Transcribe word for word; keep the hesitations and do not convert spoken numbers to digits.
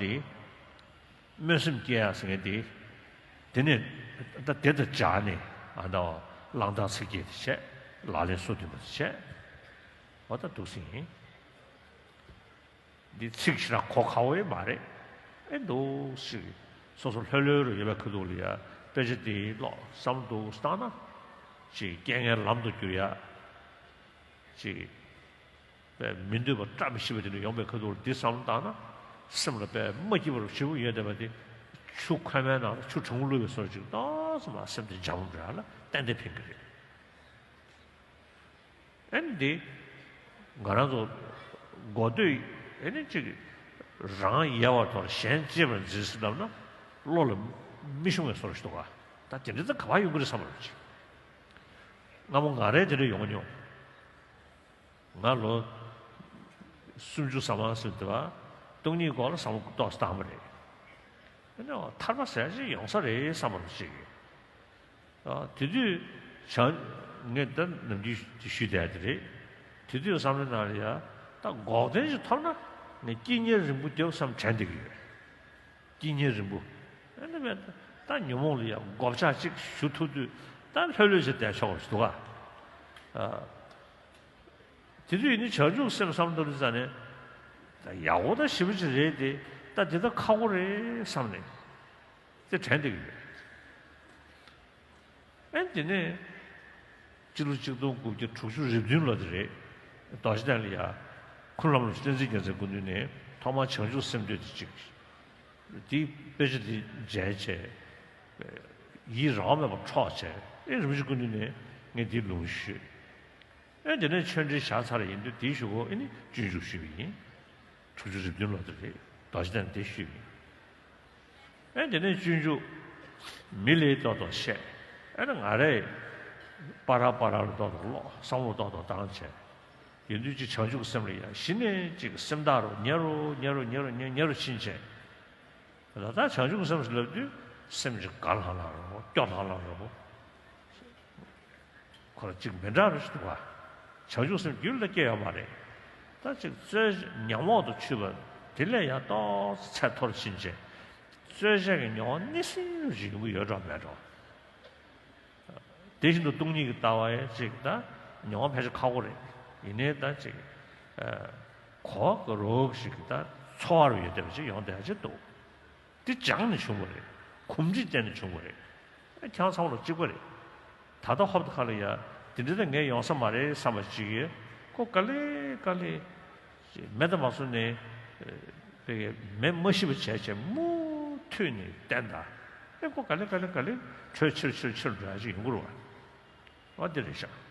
དེ། སྨོན་སེམས་སྐྱེ་ཡ་ཟེར་མཁན་དེ། དེ་ནས་ད་དེ་དང་སྦྱར་ནས་ཨ་ད་གླང་དར་ཚིག་བརྒྱད་དེ་བྱས། ལག་ལེན་སོ་བདུན་པ་དེ་བྱས། འོ་ད་འདུག་སེ་ཡིན། འདི་ཚིག་ཞེ་དྲག་གོ་ཁག་པོ་ཡོད་མ་རེད། ཨེ་འདུག་སེ་སོ་སོ་ལྷོད་ལྷོད་རུ་ཡོད་པའི་ཁ་ཐུག་ལ་ཡ་དཔེ་ཆ་དེ་ཀློག་བསམ་འདུག་བཏང་ན། ཅིག་རྐྱེན་ངན་ལམ་དུ་བསྒྱུར་ཡ། ཅིག་དཔེ་མི་འདོད་པ་བཀྲ་མི་ཤིས་པ་དེ་འདྲ་ཡོང་པའི་ཁ་ཐུག་ལ་འདི་བསམ་བློ་བཏང་ན། སེམས་ལ་དཔེ་མ་སྐྱིད་པ་རུ་ཞེ་པོ་ཡོད་བསྡད་པ་དེ། ཆུ་ཁོལ་མའི་ནང་ལ་ཆུ་གྲང་མོ་བླུགས་པའི་བཟོ་འདྲ་ཅིག་ཏོག་ཙམ་ལ་སེམས་དེ་འཇམ་ར་ལ་ཏན་ཏན་ཕན་གྱི་རེད། ཨ་ནི་འདི་ང་རང་ཚོ་གོ་ཐོས་ཨ་ནི་ཅིག་རང་ཡལ་བར་དོར་གཞན་གཅེས་པར་འཛིན་ཟེར་ལབ་ན་བློ་ལ་མི་ཤོང་བའི་བཟོ་འདྲ་ཞིག་འདུག་ག། ད་དེ་འདྲ་ད་ག་པར་ཡོང་གི་རེད་བསམ་པ་རེད། སྔ་མོ་ང་རང་དེ་འདྲ་ཡོང་མྱོང་། ང་ལོ་སུམ་ཅུ་ཙམ་ཟིན་དུས་བ། སྟོང་ཉིད་སྐོར་ལ་བསམ་བློ་ཏོག་ཙམ་བཏང་བ་རེད། ཨ་ནི་ཐར་པ་ཟེར་ཡ་ཅིག་ཡོང་ས་རེད་བསམ་པ་རེད་ཅིག། ཨ། དེ་དུས་བྱང་། ངས་ད་ནམ་རྒྱུན་དེ་ཞུས་བསྡད་དེ་རེད། དེ་དུས་བསམ་བློའི་ནང་ལ་ཡ། ད་འགོག་བདེན་ཞིག་ཐོབ་ན་ངས་སྐྱིད་ཉལ་རིང་པོ་རྒྱབ་བསམ་དྲན་བསྡད་ཀྱི་ཡོད། སྐྱིད་ཉལ་རིང་པོ། ཨ་ནི་བས་ད་ཉོན་མོངས་ལ་ཡ་བགོ་བཤའ་ཅིག་ཞུ་ཐུབ་དུས་ད་ལྷོད་ལྷོད་ཅིག་བསྡད་ཆོག་པ་ཞིག་འདུག་ག། ཨ། དེ་དུས་ཡིན་ནའི་བྱང་ཆུབ་སེམས་བསམ་བློ་འདི་ཙ་ནས། ད་ཡག་པོ་ད་ཞེ་པོ་ཅིག་རེད་དེ། ད་འདི་ད་ཁག་པོ་རེད་བསམ་ནས། དེ་དྲན་བསྡད་ཀྱི་ཡོད། ཨེ་དེ་ནས་སྤྱི་ལོ་གཅིག་སྟོང་དགུ་བརྒྱ་དྲུག་ཅུ་རེ་བདུན་ལོ་དེ་རེད། རྡོ་རྗེ་གདན་ལ་ཡ། ཁུ་ལམ་ལ་བསྟན་འཛིན་རྒྱལ་མཚན་སྐུ་མདུན་ནས་ཐོག་མར་བྱང་ཆུབ་སེམས་བསྟོད་དེ་གཅིག། དེའི་དཔེ་ཆ་དེ་མཇལ་བྱས། ཡིད་རང་མེད་པར་འཕྲོག་བྱས། ཨེ་རིན་པོ་ཆེ་སྐུ་མདུན་ནས་ངས་འདི་ལུང་ཞུས། ཨེ་དེ་ནས་ཆོས་འབྲེལ་བཞག་ཚར་ཡིན་དུས་དེའི་གཞུག་གུ་ཨེ་ནི་སྤྱོད་འཇུག་ཞུས་པ་ཡིན། དྲུག་ཅུ་རེ་བདུན་ལོ་དེ་རེད། རྡོ་རྗེ་གདན་དེ་ཞུས་པ་ཡིན། ཨེ་དེ་ནས་སྤྱོད་འཇུག་མི་ལའི་ཏོག་ཏོག་བཤད། ཨེ་ནི་ང་རས་པ་ར་པ་ར་ལ་ཏོག་ཏོག་ཀློག། བསམ་བློ་ཏོག་ཏོག་བཏང་བྱས། ཡིན་དུས་ཅིག་བྱང་ཆུབ་ཀྱི་སེམས་ལ་ཡ་གཞི་ནས་ཅིག་སེམས་ཐག་རུ་ཉེ་རུ་ཉེ་རུ་ཉེ་རུ་ཉེ་རུ་ཉེ་རུ་ཕྱིན་བྱས། ད་ལྟ་བྱང་ཆུབ་ཀྱི་སེམས་སུ་ལབ་དུས་སེམས་ཅིག་དགའ་ལྷང་ལྷང་རུ་སྐྱོ་ལྷང་ལྷང་རུ། ཁོ་ལ་ཅིག་མི་འདྲ་རུ་ཞིག་འདུག་ག། བྱང་ཆུབ་སེམས་རྒྱུད་ལ་སྐྱེ་ཡོད་མ་རེད། ད་ཅིག་རྩོལ་ཉམས་འོག་ཏུ་ཆུད་པ་དེ་ལས་ཡང་ཏོག་ཙམ་ཚད་མཐོར་ཕྱིན་བྱས། རྩོལ་བཅས་ཀྱི་མྱོང་བ་སྣེ་ཟིན་རུ་ཞིག་ཡོང་གི་ཡོད་འགྲོ་མེད་འགྲོ། དེ་བཞིན་དུ་སྟོང་ཉིད་ཀྱི་ལྟ་བ་ཡང་ཅིག་ད་མྱོང་བ་ཕལ་ཆེར་ཁག་པོ་རེད། ཡིན་ནའི་ད་ཅིག་ཨ། གོ་གི་རོགས་ཤིག་ད་འཚོ་བ་རུ་ཡོད་བསྡད་པ་ཅིག་ཡོང་བསྡད་ཅིག་འདུག། དེ་སྦྱངས་ནས་བྱུང་བ་རེད། གོམས་འདྲིས་བརྟེན་ནས་བྱུང་བ་རེད། ཨ། ཁྱེད་ཚང་མ་ལ་གཅིག་པ་རེད། ད་ལྟ་ཧོབ་ཏེ་ཁ་ལ་ཡ་དེ་འདྲ་ད་ངས་ཡོང་ས་མ་རེད་བསམ་པ་ཅིག་ཡོད། ཁོ་ག་ལེ་ག་ལེ་མེད་དུ་མ་སོང་ནས། དཔེ་མེད་མ་ཤེས་པ་བྱས་བྱས་མུ་མཐུད་ནས་བསྟན་ད། ཨེ་ཁོ་ག་ལེ་ག་ལེ་ག་ལེ་དྲོད་ཆེར་ཆེར་ཆེར་འགྲོ་ཡ་ཅིག་ཡོང་གི་རེད་བ། འོ་དེ་རེད་ཤག།